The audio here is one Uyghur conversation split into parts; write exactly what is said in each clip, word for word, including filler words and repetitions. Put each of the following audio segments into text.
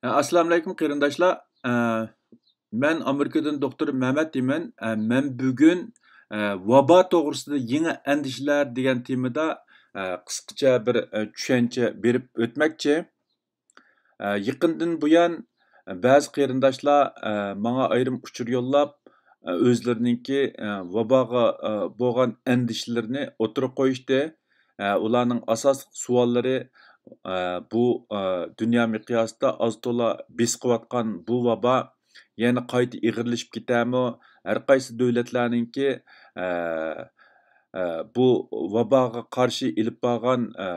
ئەسسالامۇئەلەيكۇم قېرىنداشلار. ئە، مەن ئامېرىكىدىن دوختۇر مەمەت دەيمەن. ئە، مەن بۈگۈن، ئە، ۋابا توغرىسىدا يېڭى ئەندىشىلەر دېگەن تېمىدا، ئە، قىسقىچە بىر، ئە، چۈشەنچە بېرىپ ئۆتمەكچى. ئە، يېقىندىن بۇيان بەزى قېرىنداشلار، ئە، ماڭا ئايرىم ئۇچۇر يوللاپ، ئە، ئۆزلىرىنىڭكى، ئە، ۋاباغا، ئە، بولغان ئەندىشىلىرىنى ئوتتۇرىغا قويۇشتى. ئە، ئۇلارنىڭ ئاساسلىق سوئاللىرى، ئە، بۇ، ئە، دۇنيا مىقياسىدا ئاز تولا بېسىقىۋاتقان بۇ ۋابا يەنە قايتا ئېغىرلىشىپ كېتەرمۇ؟ ھەر قايسى دۆلەتلەرنىڭكى، ئە، ئە، بۇ ۋاباغا قارشى ئېلىپ بارغان، ئە،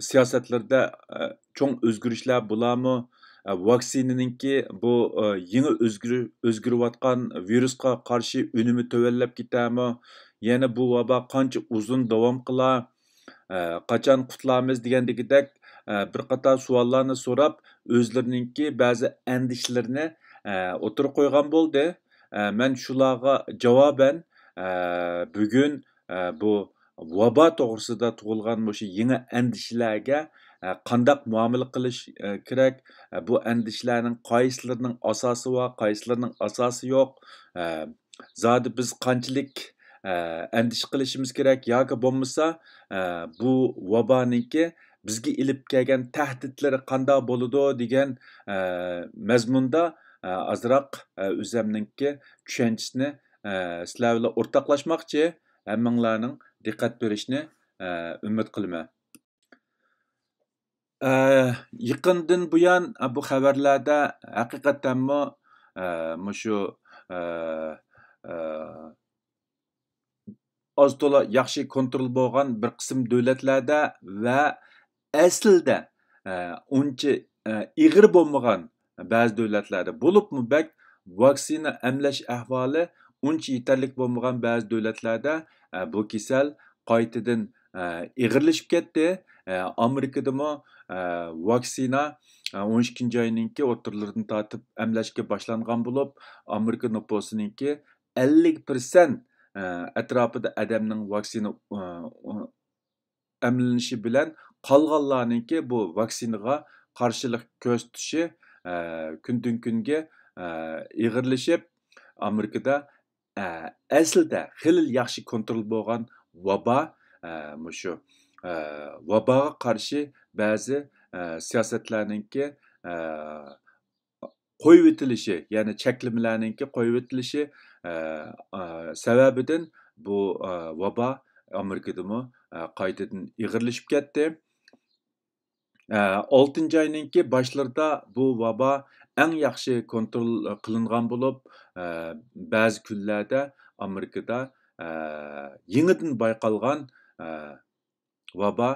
سىياسەتلىرىدە، ئە، چوڭ ئۆزگىرىشلەر بولارمۇ؟ ئە، ۋاكسىنىنىڭكى بۇ، ئە، يېڭى ئۆزگىرى-، ئۆزگىرىۋاتقان ۋىرۇسقا قارشى ئۈنۈمى تۆۋەنلەپ كېتەرمۇ؟ يەنە بۇ ۋابا قانچە ئۇزۇن داۋام قىلار؟ ئە، قاچان قۇتۇلارمىز دېگەندىكىدەك، ئە، بىر قاتار سوئاللارنى سوراپ، ئۆزلىرىنىڭكى بەزى ئەندىشىلىرىنى، ئە، ئوتتۇرىغا قويغان بولدى. ئە، مەن شۇلارغا جاۋابەن، ئە، بۈگۈن، ئە، بۇ ۋابا توغرىسىدا تۇغۇلغان مۇشۇ يېڭى ئەندىشىلەرگە، ئە، قانداق مۇئامىلە قىلىش، ئە، كېرەك؟ ئە، بۇ ئەندىشىلەرنىڭ قايسىلىرىنىڭ ئاساسى بار، قايسىلىرىنىڭ ئاساسى يوق؟ ئە، زادى بىز قانچىلىك، ئە، ئەندىشە قىلىشىمىز كېرەك ياكى بولمىسا، ئە، بۇ ۋابانىڭكى بىزگە ئېلىپ كەلگەن تەھدىتلىرى قانداق بولىدۇ دېگەن، ئە، مەزمۇندا، ئە، ئازراق، ئە، ئۆزەمنىڭكى چۈشەنچىسىنى، ئە، سىلەر بىلەن ئورتاقلاشماقچى. ھەممىڭلارنىڭ دىققەت بېرىشىنى، ئە، ئۈمىد قىلىمەن. ئە، يېقىندىن بۇيان، ئە، بۇ خەۋەرلەردە ھەقىقەتەنمۇ، ئە، مۇشۇ، ئە، ئە، ئاز تولا ياخشى كونترول بولغان بىر قىسىم دۆلەتلەردە ۋە ئەسلىدە، ئە، ئۇنچە، ئە، ئېغىر بولمىغان بەزى دۆلەتلەردە، بولۇپمۇ بەك ۋاكسىنا ئەملەش ئەھۋالى ئۇنچە يېتەرلىك بولمىغان بەزى دۆلەتلەردە، ئە، بۇ كېسەل قايتىدىن، ئە، ئېغىرلىشىپ كەتتى. ئە، ئامېرىكىدىمۇ، ئە، ۋاكسىنا، ئە، ئون ئىككىنچى ئاينىڭكى ئوتتۇرىلىرىدىن تارتىپ ئەملەشكە باشلانغان بولۇپ، ئامېرىكا نوپۇسىنىڭكى ئەللىك پىرسەنت، ئە، ئەتراپىدا ئادەمنىڭ ۋاكسىنا، ئە، ئەملىنىشى بىلەن قالغانلارنىڭكى بۇ ۋاكسىنىغا قارشىلىق كۆرسىتىشى، ئە، كۈندىن كۈنگە، ئە، ئېغىرلىشىپ، ئامېرىكىدا، ئە، ئەسلىدە خېلى ياخشى كونترول بولغان ۋابا، ئە، مۇشۇ، ئە، ۋاباغا قارشى بەزى، ئە، سىياسەتلەرنىڭكى، ئە، قويۇۋېتىلىشى، يەنى چەكلىمىلەرنىڭكى قويۇۋېتىلىشى، ئە، ئە، سەۋەبىدىن بۇ، ئە، ۋابا ئامېرىكىدىمۇ، ئە، قايتىدىن ئېغىرلىشىپ كەتتى. ئە، ئالتىنچى ئاينىڭكى باشلىرىدا بۇ ۋابا ئەڭ ياخشى كونترول قىلىنغان بولۇپ، ئە، بەزى كۈنلەردە ئامېرىكىدا، ئە، يېڭىدىن بايقالغان، ئە، ۋابا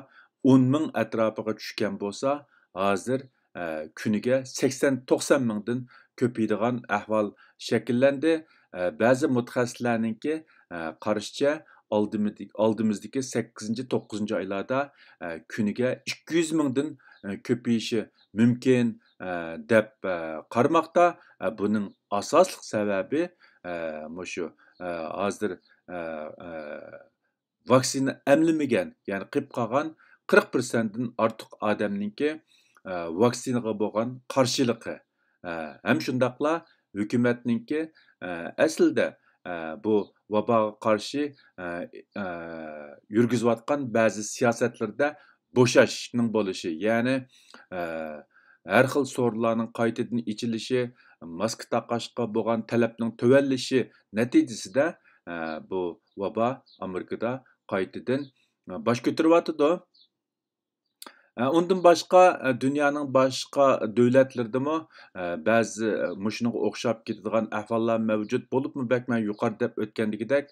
ئون مىڭ ئەتراپىغا چۈشكەن بولسا، ھازىر، ئە، كۈنىگە سەكسەن، توقسان مىڭدىن كۆپىيىدىغان ئەھۋال شەكىللەندى. ئە، بەزى مۇتەخەسسىسلەرنىڭكى، ئە، قارىشىچە، ئالدىمىدى-، ئالدىمىزدىكى سەككىزىنچى، توققۇزىنچى ئايلاردا، ئە، كۈنىگە ئىككى يۈز مىڭدىن، ئە، كۆپىيىشى مۇمكىن، ئە، دەپ، ئە، قارىماقتا. ئە، بۇنىڭ ئاساسلىق سەۋەبى، ئە، مۇشۇ، ئە، ھازىر، ئە، ئە، ۋاكسىنا ئەملىمىگەن، يەنى قېلىپ قالغان قىرىق پىرسەنتتىن ئارتۇق ئادەمنىڭكى، ئە، ۋاكسىنىغا بولغان قارشىلىقى، ئە، ھەم شۇنداقلا ھۆكۈمەتنىڭكى، ئە، ئەسلىدە، ئە، بۇ ۋاباغا قارشى، ئە، ئە، يۈرگۈزۈۋاتقان بەزى سىياسەتلىرىدە بوشاشنىڭ بولۇشى، يەنى، ئە، ھەر خىل سورۇنلارنىڭ قايتىدىن ئېچىلىشى، ماسكا تاقاشقا بولغان تەلەپنىڭ تۆۋەنلىشى نەتىجىسىدە، ئە، بۇ ۋابا ئامېرىكىدا قايتىدىن، ئە، باش كۆتۈرۈۋاتىدۇ. ئە، ئۇندىن باشقا، ئە، دۇنيانىڭ باشقا دۆلەتلىرىدىمۇ، ئە، بەزى، ئە، مۇشۇنىڭغا ئوخشاپ كېتىدىغان ئەھۋاللار مەۋجۇت بولۇپمۇ، بەك مەن يۇقىرىدا دەپ ئۆتكەندىكىدەك،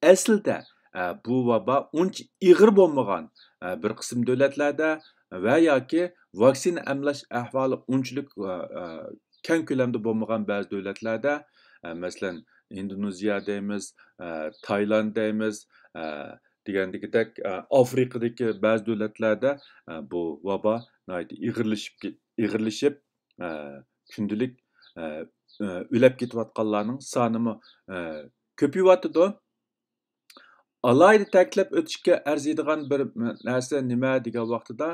ئەسلىدە، ئە، بۇ ۋابا ئۇنچە ئېغىر بولمىغان، ئە، بىر قىسىم دۆلەتلەردە ۋە ياكى ۋاكسىنا ئەملەش ئەھۋالى ئۇنچىلىك، ئە، ئە، كەڭ كۆلەمدە بولمىغان بەزى دۆلەتلەردە، ئە، مەسىلەن، ئىندونېزىيە دەيمىز، ئە، تايلاند دەيمىز، ئە، دېگەندىكىدەك، ئە، ئافرىقىدىكى بەزى دۆلەتلەردە، ئە، بۇ ۋابا ناھايىتى ئېغىرلىشىپ كېت-، ئېغىرلىشىپ، ئە، كۈندىلىك، ئە، ئە، ئۆلۈپ كېتىۋاتقانلارنىڭ سانىمۇ، ئە، كۆپىيىۋاتىدۇ. ئالاھىدە تەكىتلەپ ئۆتۈشكە ئەرزىيدىغان بىر نەرسە نېمە دېگەن ۋاقتىدا،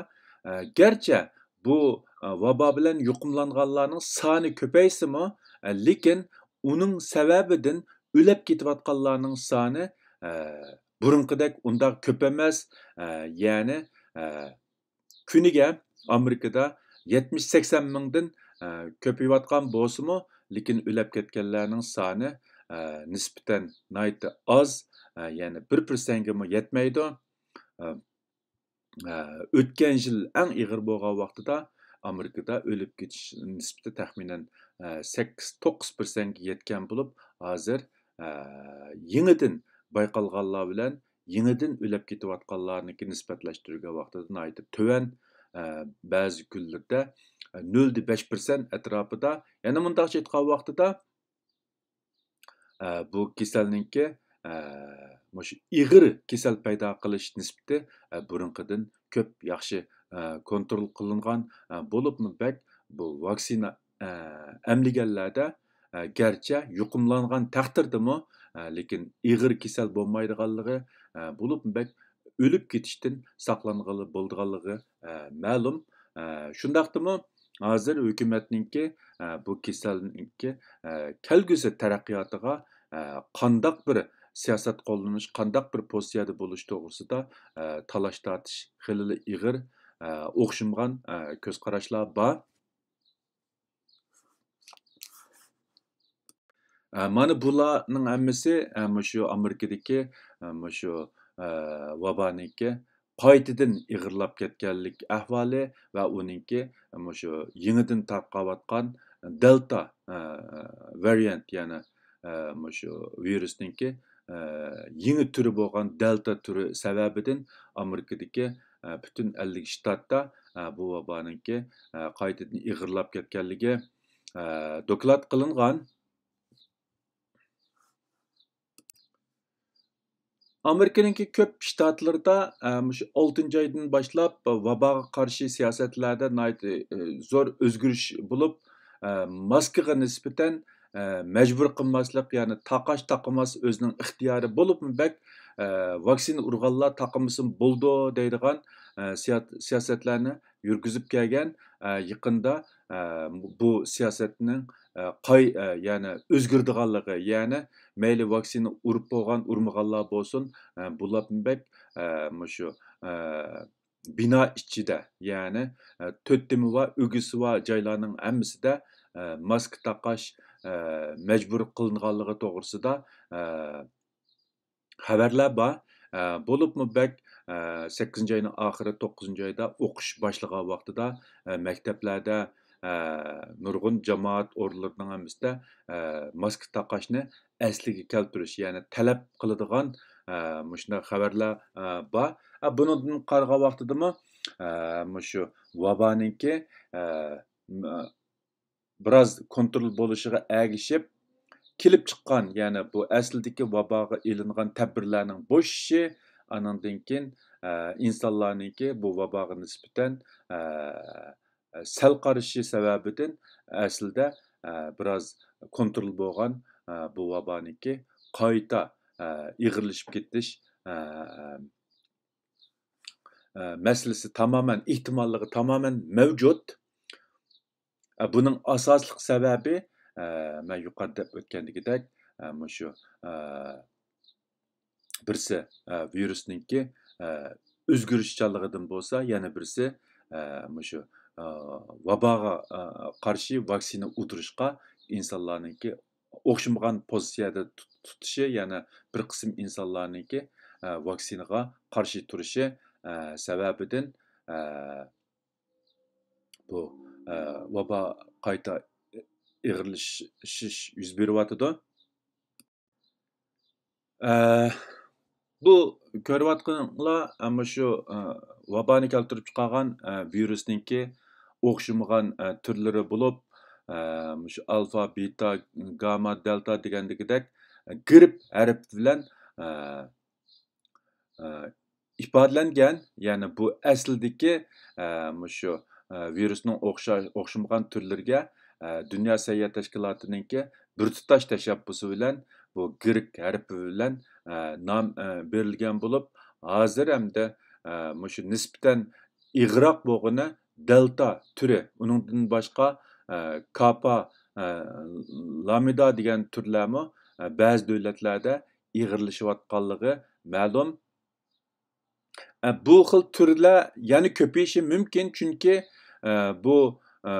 ئە، گەرچە بۇ، ئە، ۋابا بىلەن يۇقۇملانغانلارنىڭ سانى كۆپەيسىمۇ، ئە، لېكىن ئۇنىڭ سەۋەبىدىن ئۆلۈپ كېتىۋاتقانلارنىڭ سانى، ئە، بۇرۇنقىدەك ئۇنداق كۆپ ئەمەس. ئە، يەنى، ئە، كۈنىگە ئامېرىكىدا يەتمىش سەكسەن مىڭدىن، ئە، كۆپىيىۋاتقان بولسىمۇ، لېكىن ئۆلۈپ كەتكەنلەرنىڭ سانى، ئە، نىسبەتەن ناھايىتى ئاز، ئە، يەنى بىر پىرسەنتكىمۇ يەتمەيدۇ. ئە، ئە، ئۆتكەن يىل ئەڭ ئېغىر بولغان ۋاقتىدا ئامېرىكىدا ئۆلۈپ كېتىش نىسبىتى تەخمىنەن، ئە، سەككىز، توققۇز پىرسەنتكە يەتكەن بولۇپ، ھازىر، ئە، يېڭىدىن بايقالغانلار بىلەن يېڭىدىن ئۆلۈپ كېتىۋاتقانلارنىڭكى نىسبەتلەشتۈرگەن ۋاقتىدا ناھايىتى تۆۋەن، ئە، بەزى كۈنلەردە، ئە، نۆل دە بەش پىرسەنت ئەتراپىدا. يەنە مۇنداقچە ئېيتقان ۋاقتىدا، ئە، بۇ كېسەلنىڭكى، ئە، مۇشۇ ئېغىر كېسەل پەيدا قىلىش نىسبىتى، ئە، بۇرۇنقىدىن كۆپ ياخشى، ئە، كونترول قىلىنغان، ئە، بولۇپمۇ بەك بۇ ۋاكسىنا، ئە، ئەملىگەنلەردە، ئە، گەرچە يۇقۇملانغان تەقدىردىمۇ، ئە، لېكىن ئېغىر كېسەل بولمايدىغانلىقى، ئە، بولۇپمۇ بەك ئۆلۈپ كېتىشتىن ساقلانغىلى بولىدىغانلىقى، ئە، مەلۇم. ئە، شۇنداقتىمۇ ھازىر ھۆكۈمەتنىڭكى، ئە، بۇ كېسەلنىڭكى، ئە، كەلگۈسى تەرەققىياتىغا، ئە، قانداق بىر سىياسەت قوللىنىش، قانداق بىر پوزىتسىيەدە بولۇش توغرىسىدا، ئە، تالاش تارتىش خېلىلا ئېغىر، ئە، ئوخشىمىغان، ئە، كۆز قاراشلار بار. ئە، مانا بۇلارنىڭ ھەممىسى، ئە، مۇشۇ ئامېرىكىدىكى، ئە، مۇشۇ، ئە، ۋابانىڭكى قايتىدىن ئېغىرلاپ كەتكەنلىك ئەھۋالى ۋە ئۇنىڭكى مۇشۇ يېڭىدىن تارقاۋاتقان دېلتا، ئە، ۋارىيانت، يەنى، ئە، مۇشۇ ۋىرۇسنىڭكى، ئە، يېڭى تۈرى بولغان دېلتا تۈرى سەۋەبىدىن ئامېرىكىدىكى، ئە، پۈتۈن ئەللىك شتاتتا، ئە، بۇ ۋابانىڭكى، ئە، قايتىدىن ئېغىرلاپ كەتكەنلىكى، ئە، دوكلات قىلىنغان. ئامېرىكىنىڭكى كۆپ شتاتلىرىدا، ئە، مۇشۇ ئالتىنچى ئايدىن باشلاپ ۋاباغا قارشى سىياسەتلەردە ناھايىتى، ئە، زور ئۆزگىرىش بولۇپ، ئە، ماسكىغا نىسبەتەن، ئە، مەجبۇر قىلماسلىق، يەنى تاقاش تاقىماس ئۆزىنىڭ ئىختىيارى بولۇپمۇ بەك، ئە، ۋاكسىنا ئۇرغانلار تاقىمىسىمۇ بولىدۇ دەيدىغان، ئە، سىيا-، سىياسەتلەرنى يۈرگۈزۈپ كەلگەن، ئە، يېقىندا، ئە، بۇ سىياسەتنىڭ، ئە، قاي-، ئە، يەنى ئۆزگىرىدىغانلىقى، يەنى مەيلى ۋاكسىنا ئۇرۇپ بولغان، ئۇرمىغانلار بولسۇن، ئە، بۇلار بەك، ئە، مۇشۇ، ئە، بىنا ئىچىدە، يەنى، ئە، تۆت تېمى بار، ئۈگىسى بار جايلارنىڭ ھەممىسىدە، ئە، ماسكا تاقاش، ئە، مەجبۇر قىلىنغانلىقى توغرىسىدا، ئە، خەۋەرلەر بار. ئە، بولۇپمۇ بەك، ئە، سەككىزىنچى ئاينىڭ ئاخىرى، توققۇزىنچى ئايدا ئوقۇش باشلىغان ۋاقتىدا، ئە، مەكتەپلەردە، ئە، نۇرغۇن جامائەت ئورۇنلىرىنىڭ ھەممىسىدە، ئە، ماسكا تاقاشنى ئەسلىگە كەلتۈرۈش، يەنى تەلەپ قىلىدىغان، ئە، مۇشۇنداق خەۋەرلەر، ئە، بار. ئە، بۇنىڭدىن قارىغان ۋاقتىدىمۇ، ئە، مۇشۇ ۋابانىڭكى، ئە، م-، بىراز كونترول بولۇشىغا ئەگىشىپ، كېلىپ چىققان، يەنى بۇ ئەسلىدىكى ۋاباغا ئېلىنغان تەدبىرلەرنىڭ بوشىشى، ئانىڭدىن كېيىن، ئە، ئىنسانلارنىڭكى بۇ ۋاباغا نىسبەتەن، ئە، سەل قارىشى سەۋەبىدىن ئەسلىدە، ئە، بىراز كونترول بولغان، ئە، بۇ ۋابانىڭكى قايتا، ئە، ئېغىرلىشىپ كېتىش، ئە، ئە، مەسىلىسى تامامەن، ئېھتىماللىقى تامامەن مەۋجۇت. ئە، بۇنىڭ ئاساسلىق سەۋەبى، ئە، مەن يۇقىرىدا دەپ ئۆتكەندىكىدەك، ئە، مۇشۇ، ئە، بىرسى، ئە، ۋىرۇسنىڭكى، ئە، ئۆزگىرىشچانلىقىدىن بولسا، يەنە بىرسى، ئە، مۇشۇ، ئە، ۋاباغا، ئە، قارشى ۋاكسىنا ئۇدۇرۇشقا ئىنسانلارنىڭكى ئوخشىمىغان پوزىتسىيەدە تۇت-، تۇتۇشى، يەنە بىر قىسىم ئىنسانلارنىڭكى، ئە، ۋاكسىنىغا قارشى تۇرۇشى، ئە، سەۋەبىدىن، ئە، بۇ، ئە، ۋابا قايتا ئېغىرلىشىش يۈز بېرىۋاتىدۇ. ئە، بۇ كۆرۈۋاتقىنىڭلار، ئە، مۇشۇ، ئە، ۋابانى كەلتۈرۈپ چىقارغان، ئە، ۋىرۇسنىڭكى ئوخشىمىغان، ئە، تۈرلىرى بولۇپ، ئە، مۇشۇ ئالفا، بېتا، گاما، دېلتا دېگەندىكىدەك، ئە، گرىپ ھەرپى بىلەن، ئە، ئە، ئىپادىلەنگەن، يەنى بۇ ئەسلىدىكى، ئە، مۇشۇ، ئە، ۋىرۇسنىڭ ئوخشاش، ئوخشىمىغان تۈرلىرىگە، ئە، دۇنيا سەھىيە تەشكىلاتىنىڭكى بىر تۇتاش تەشەببۇسى بىلەن بۇ گرېك ھەرپى بىلەن، ئە، نام، ئە، بېرىلگەن بولۇپ، ھازىر ھەمدە، ئە، مۇشۇ نىسبەتەن ئېغىرراق بولغىنى دېلتا تۈرى، ئۇنىڭدىن باشقا، ئە، كاپا، ئە، لامىدا دېگەن تۈرلەرمۇ، ئە، بەزى دۆلەتلەردە ئېغىرلىشىۋاتقانلىقى مەلۇم. ئە، بۇ خىل تۈرلەر يەنە كۆپىيىشى مۇمكىن، چۈنكى، ئە، بۇ، ئە،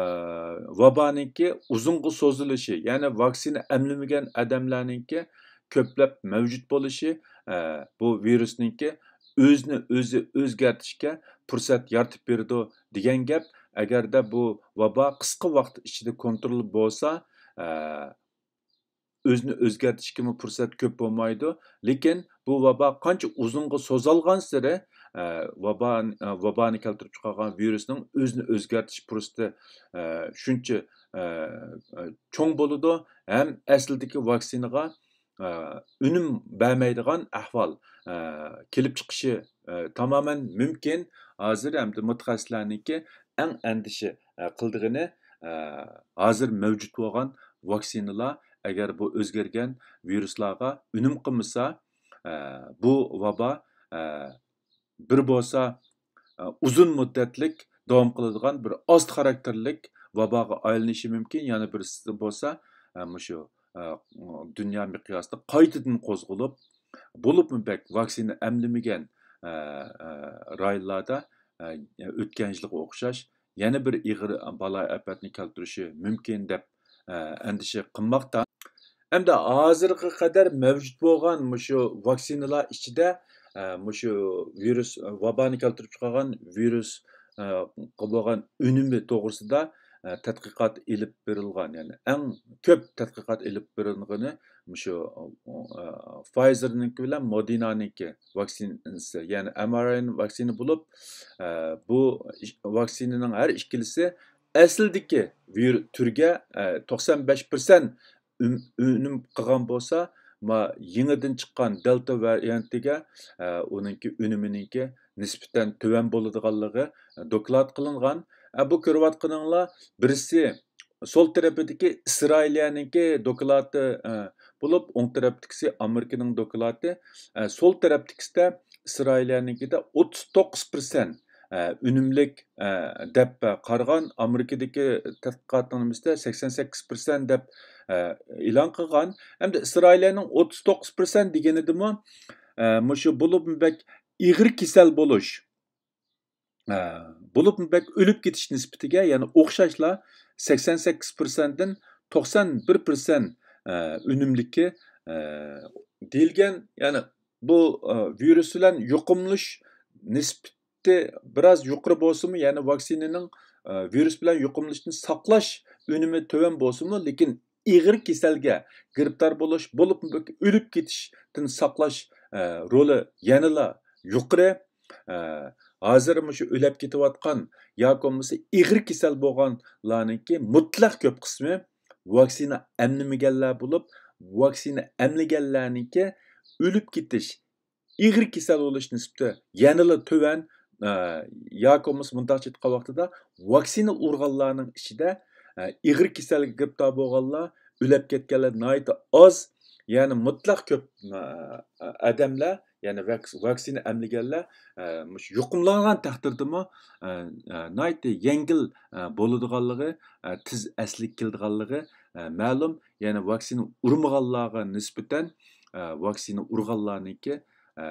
ۋابانىڭكى ئۇزۇنغا سوزۇلۇشى، يەنى ۋاكسىنا ئەملىمىگەن ئادەملەرنىڭكى كۆپلەپ مەۋجۇت بولۇشى، ئە، بۇ ۋىرۇسنىڭكى ئۆزىنى ئۆزى ئۆزگەرتىشكە پۇرسەت يارىتىپ بېرىدۇ دېگەن گەپ. ئەگەردە بۇ ۋابا قىسقا ۋاقىت ئىچىدە كونترول بولسا، ئە، ئۆزىنى ئۆزگەرتىشكىمۇ پۇرسەت كۆپ بولمايدۇ. لېكىن بۇ ۋابا قانچە ئۇزۇنغا سوزالغانسېرى، ئە، ۋابا-، ئە، ۋابانى كەلتۈرۈپ چىقارغان ۋىرۇسنىڭ ئۆزىنى ئۆزگەرتىش پۇرسىتى، ئە، شۇنچە، ئە، ئە، چوڭ بولىدۇ ھەم ئەسلىدىكى ۋاكسىنىغا، ئە، ئۈنۈم بەرمەيدىغان ئەھۋال، ئە، كېلىپ چىقىشى، ئە، تامامەن مۇمكىن. ھازىر ھەمدە مۇتەخەسسىسلەرنىڭكى ئەڭ ئەندىشە، ئە، قىلىدىغىنى، ئە، ھازىر مەۋجۇت بولغان ۋاكسىنىلار ئەگەر بۇ ئۆزگەرگەن ۋىرۇسلارغا ئۈنۈم قىلمىسا، ئە، بۇ ۋابا، ئە، بىر بولسا، ئە، ئۇزۇن مۇددەتلىك داۋام قىلىدىغان بىر ئاست خاراكتېرلىك ۋاباغا ئايلىنىشى مۇمكىن، يەنە بىرسى بولسا، ئە، مۇشۇ، ئە، دۇنيا مىقياسىدا قايتىدىن قوزغىلىپ، بولۇپمۇ بەك ۋاكسىنا ئەملىمىگەن، ئە، ئە، رايونلاردا، ئە، ئۆتكەن يىلغا ئوخشاش يەنە بىر ئېغىر بالايىئاپەتنى كەلتۈرۈشى مۇمكىن دەپ، ئە، ئەندىشە قىلماقتا. ئەمدى ھازىرغا قەدەر مەۋجۇت بولغان مۇشۇ ۋاكسىنىلار ئىچىدە، ئە، مۇشۇ ۋىرۇس، ۋابانى كەلتۈرۈپ چىقارغان ۋىرۇس، ئە، بولغان ئۈنۈمى توغرىسىدا، ئە، تەتقىقات ئېلىپ بېرىلغان، يەنى ئەڭ كۆپ تەتقىقات ئېلىپ بېرىلغىنى مۇشۇ، ئە، فايزېرنىڭكى بىلەن مودېرنانىڭكى ۋاكسىنىسى، يەنى ئەم ئار ئېن ئېي ۋاكسىنا بولۇپ، ئە، بۇ ئىش-، ۋاكسىنىنىڭ ھەر ئىككىلىسى ئەسلىدىكى ۋىر-، تۈرگە، ئە، توقسان بەش پىرسەنت ئۈن-، ئۈنۈم قىلغان بولسا، ما يېڭىدىن چىققان دېلتا ۋەرىيانتىگە، ئە، ئۇنىڭكى ئۈنۈمىنىڭكى نىسبەتەن تۆۋەن بولىدىغانلىقى دوكلات قىلىنغان. ئە، بۇ كۆرۈۋاتقىنىڭلار بىرسى سول تەرىپىدىكى ئىسرائىلىيەنىڭكى دوكلاتى، ئە، بولۇپ، ئوڭ تەرەپتىكىسى ئامېرىكىنىڭ دوكلاتى. ئە، سول تەرەپتىكىسىدە ئىسرائىلىيەنىڭكىدە ئوتتۇز توققۇز پىرسەنت، ئە، ئۈنۈملۈك، ئە، دەپ قارىغان، ئامېرىكىدىكى تەتقىقاتنىڭ نېمىسىدە سەكسەن سەككىز پىرسەنت دەپ، ئە، ئېلان قىلغان. ئەمدى ئىسرائىلىيەنىڭ ئوتتۇز توققۇز پىرسەنت دېگىنىدىمۇ، ئە، مۇشۇ بولۇپمۇ بەك ئېغىر كېسەل بولۇش، ئە، بولۇپمۇ بەك ئۆلۈپ كېتىش نىسبىتىگە، يەنى ئوخشاشلا سەكسەن سەككىز پىرسەنتتىن توقسان بىر پىرسەنت، ئە، ئۈنۈملۈكى، ئە، دېيىلگەن. يەنى بۇ، ئە، ۋىرۇس بىلەن يۇقۇملىنىش نىسبىتى بىراز يۇقىرى بولسىمۇ، يەنى ۋاكسىنىنىڭ، ئە، ۋىرۇس بىلەن يۇقۇملىنىشتىن ساقلاش ئۈنۈمى تۆۋەن بولسىمۇ، لېكىن ئېغىر كېسەلگە گىرىپتار بولۇش، بولۇپمۇ ئۆلۈپ كېتىشتىن ساقلاش، ئە، رولى يەنىلا يۇقىرى. ئە، ھازىر مۇشۇ ئۆلۈپ كېتىۋاتقان ياكى بولمىسا ئېغىر كېسەل بولغانلارنىڭكى مۇتلەق كۆپ قىسمى ۋاكسىنا ئەملىمىگەنلەر بولۇپ، ۋاكسىنا ئەملىگەنلەرنىڭكى ئۆلۈپ كېتىش، ئېغىر كېسەل بولۇش نىسبىتى يەنىلا تۆۋەن، ئە، ياكى بولمىسا مۇنداقچە ئېيتقان ۋاقتىدا ۋاكسىنا ئۇرغانلارنىڭ ئىچىدە، ئە، ئېغىر كېسەلگە گىرىپتار بولغانلار، ئۆلۈپ كەتكەنلەر ناھايىتى ئاز، يەنى مۇتلەق كۆپ، ئە، ئادەملەر، يەنى ۋاكس-، ۋاكسىنا ئەملىگەنلەر، ئە، مۇشۇ يۇقۇملانغان تەقدىردىمۇ، ئە، ئە، ناھايىتى يەڭگىل، ئە، بولىدىغانلىقى، ئە، تېز ئەسلىگە كېلىدىغانلىقى، ئە، مەلۇم. يەنى ۋاكسىنا ئۇرمىغانلارغا نىسبەتەن، ئە، ۋاكسىنا ئۇرغانلارنىڭكى، ئە،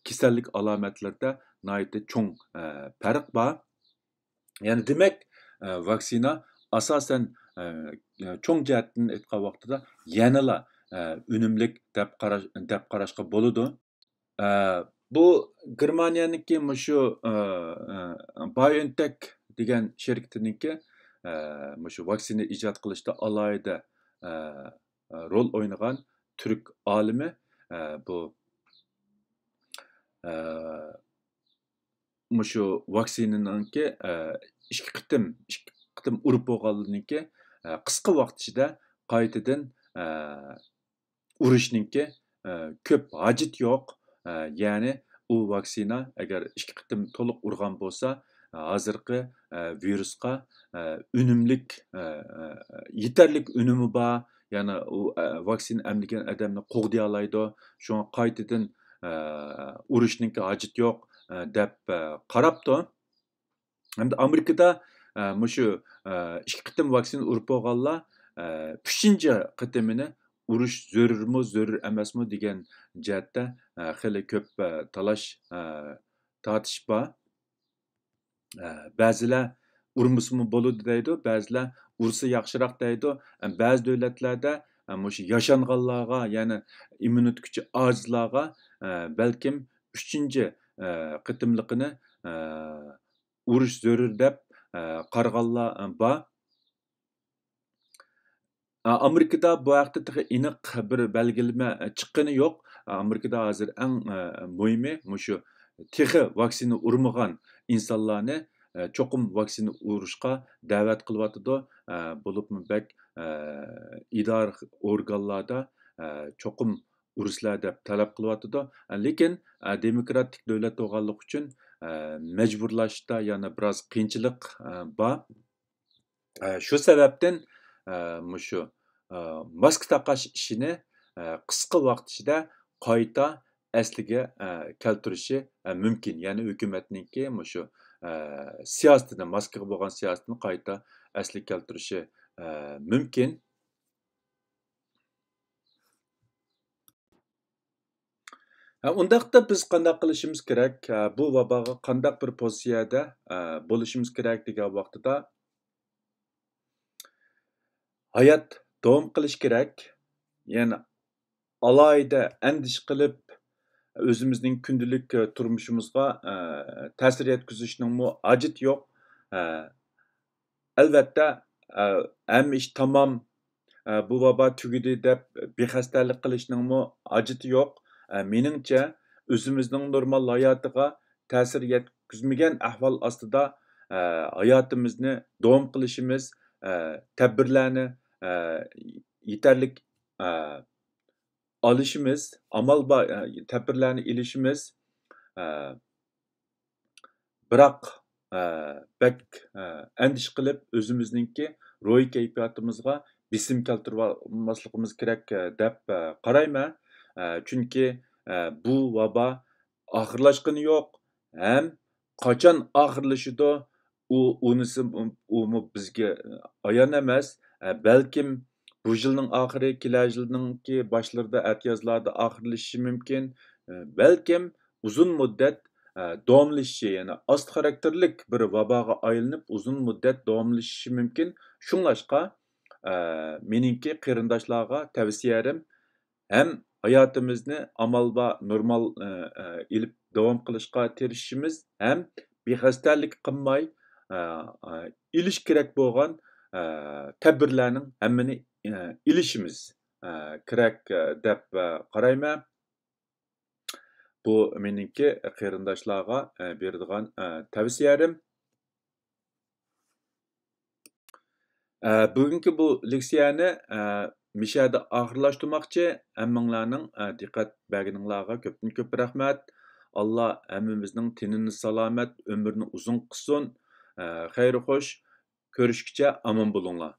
كېسەللىك ئالامەتلىرىدە ناھايىتى چوڭ، ئە، پەرق بار. يەنى دېمەك، ئە، ۋاكسىنا ئاساسەن، ئە، چوڭ جەھەتتىن ئېيتقان ۋاقتىدا يەنىلا، ئە، ئۈنۈملۈك دەپ قاراش، دەپ قاراشقا بولىدۇ. ئە، بۇ گېرمانىيەنىڭكى مۇشۇ، ئە، ئە، بايونتېك دېگەن شىركىتىنىڭكى، ئە، مۇشۇ ۋاكسىنا ئىجاد قىلىشتا ئالاھىدە، ئە، رول ئوينىغان تۈرك ئالىمى، ئە، بۇ، ئە، مۇشۇ ۋاكسىنىنىڭكى، ئە، ئىككى قېتىم، ئىككى قېتىم ئۇرۇپ بولغانلىرىنىڭكى، ئە، قىسقا ۋاقىت ئىچىدە قايتىدىن، ئە، ئۇرۇشنىڭكى، ئە، كۆپ ھاجىتى يوق. ئە، يەنى ئۇ ۋاكسىنا ئەگەر ئىككى قېتىم تولۇق ئۇرغان بولسا، ھازىرقى، ئە، ۋىرۇسقا، ئە، ئۈنۈملۈك، ئە، ئە، يېتەرلىك ئۈنۈمى بار، يەنى ئۇ، ئە، ۋاكسىنا ئەملىگەن ئادەمنى قوغدىيالايدۇ. شۇڭا قايتىدىن، ئە، ئۇرۇشنىڭكى ھاجىتى يوق، ئە، دەپ، ئە، قاراپتۇ. ھەمدە ئامېرىكىدا، ئە، مۇشۇ، ئە، ئىككى قېتىم ۋاكسىنا ئۇرۇپ بولغانلار، ئە، ئۈچىنچى قېتىمىنى ئۇرۇش زۆرۈرمۇ، زۆرۈر ئەمەسمۇ دېگەن جەھەتتە، ئە، خېلى كۆپ، ئە، تالاش، ئە، تارتىش بار. ئە، بەزىلەر ئۇرمىسىمۇ بولىدۇ دەيدۇ، بەزىلەر ئۇرسا ياخشىراق دەيدۇ. ئە، بەزى دۆلەتلەردە، ئە، مۇشۇ ياشانغانلارغا، يەنى ئىممۇنىتېت كۈچى ئاجىزلارغا، ئە، بەلكىم ئۈچىنچى، ئە، قېتىملىقىنى، ئە، ئۇرۇش زۆرۈر دەپ، ئە، قارىغانلار، ئە، بار. ئە، ئامېرىكىدا بۇ ھەقتە تېخى ئېنىق بىر بەلگىلىمە، ئە، چىققىنى يوق. ئە، ئامېرىكىدا ھازىر ئەڭ، ئە، مۇھىمى مۇشۇ تېخى ۋاكسىنا ئۇرمىغان ئىنسانلارنى، ئە، چوقۇم ۋاكسىنا ئۇرۇشقا دەۋەت قىلىۋاتىدۇ. ئە، بولۇپمۇ بەك، ئە، ئىدارە ئورگانلاردا، ئە، چوقۇم ئۇرۇشلار دەپ تەلەپ قىلىۋاتىدۇ. ئە، لېكىن، ئە، دېموكراتىك دۆلەت بولغانلىقى ئۈچۈن، ئە، مەجبۇرلاشتا يەنە بىراز قىيىنچىلىق، ئە، بار. ئە، شۇ سەۋەبتىن، ئە، مۇشۇ، ئە، ماسكا تاقاش ئىشىنى، ئە، قىسقا ۋاقىت ئىچىدە قايتا ئەسلىگە، ئە، كەلتۈرۈشى، ئە، مۇمكىن. يەنى ھۆكۈمەتنىڭكى مۇشۇ، ئە، سىياسىتىنى، ماسكىغا بولغان سىياسىتىنى قايتا ئەسلىگە كەلتۈرۈشى، ئە، مۇمكىن. ھە، ئۇنداقتا بىز قانداق قىلىشىمىز كېرەك؟ ھە، بۇ ۋاباغا قانداق بىر پوزىتسىيەدە، ھە، بولۇشىمىز كېرەك دېگەن ۋاقتىدا، ھايات داۋام قىلىش كېرەك. يەنى ئالاھىدە ئەندىشە قىلىپ، ئۆزىمىزنىڭ كۈندىلىك، ئە، تۇرمۇشىمىزغا، ئە، تەسىر يەتكۈزۈشنىڭمۇ ھاجىتى يوق. ئە، ئەلۋەتتە، ئە، ھەممە ئىش تامام، ئە، بۇ ۋابا تۈگىدى دەپ بىخەستەلىك قىلىشنىڭمۇ ھاجىتى يوق. ئە، مېنىڭچە، ئۆزىمىزنىڭ نورمال ھاياتىغا تەسىر يەتكۈزمىگەن ئەھۋال ئاستىدا، ئە، ھاياتىمىزنى داۋام قىلىشىمىز، ئە، تەدبىرلەرنى، ئە، يېتەرلىك، ئە، ئالىشىمىز، ئامال بار، ئە، تەدبىرلەرنى ئېلىشىمىز، ئە، بىراق، ئە، بەك، ئە، ئەندىشە قىلىپ، ئۆزىمىزنىڭكى روھىي كەيپىياتىمىزغا بېسىم كەلتۈرۈۋالماسلىقىمىز كېرەك، ئە، دەپ، ئە، قارايمەن. ئە، چۈنكى، ئە، بۇ ۋابا ئاخىرلاشقىنى يوق ھەم قاچان ئاخىرلىشىدۇ، ئۇ، ئۇنىسى، ئۇمۇ بىزگە ئايان ئەمەس. ئە، بەلكىم بۇ يىلنىڭ ئاخىرى، كېلەر يىلنىڭكى باشلىرىدا، ئەتىيازلاردا ئاخىرلىشىشى مۇمكىن. ئە، بەلكىم ئۇزۇن مۇددەت، ئە، داۋاملىشىشى، يەنى ئاستا خاراكتېرلىك بىر ۋاباغا ئايلىنىپ، ئۇزۇن مۇددەت داۋاملىشىشى مۇمكىن. شۇڭلاشقا، ئە، مېنىڭكى قېرىنداشلارغا تەۋسىيەم، ھەم ھاياتىمىزنى ئامال بار نورمال، ئە، ئە، ئېلىپ داۋام قىلىشقا تىرىشىشىمىز، ھەم بىخەستەلىك قىلماي، ئە، ئە، ئېلىش كېرەك بولغان، ئە، تەدبىرلەرنىڭ ھەممىنى، ئە، ئېلىشىمىز، ئە، كېرەك، ئە، دەپ، ئە، قارايمەن. بۇ مېنىڭكى قېرىنداشلارغا، ئە، بېرىدىغان، ئە، تەۋسىيەم. ئە، بۈگۈنكى بۇ لېكسىيەنى، ئە، مىشەدە ئاخىرلاشتۇرماقچى. ھەممىڭلارنىڭ، ئە، دىققەت بەرگىنىڭلارغا كۆپتىن كۆپ رەھمەت. ئاللا ھەممىمىزنىڭ تېنىنى سالامەت، ئۆمرىنى ئۇزۇن قىلسۇن. ئە، خەير خوش. كۆرۈشكىچە ئامان بولۇڭلار.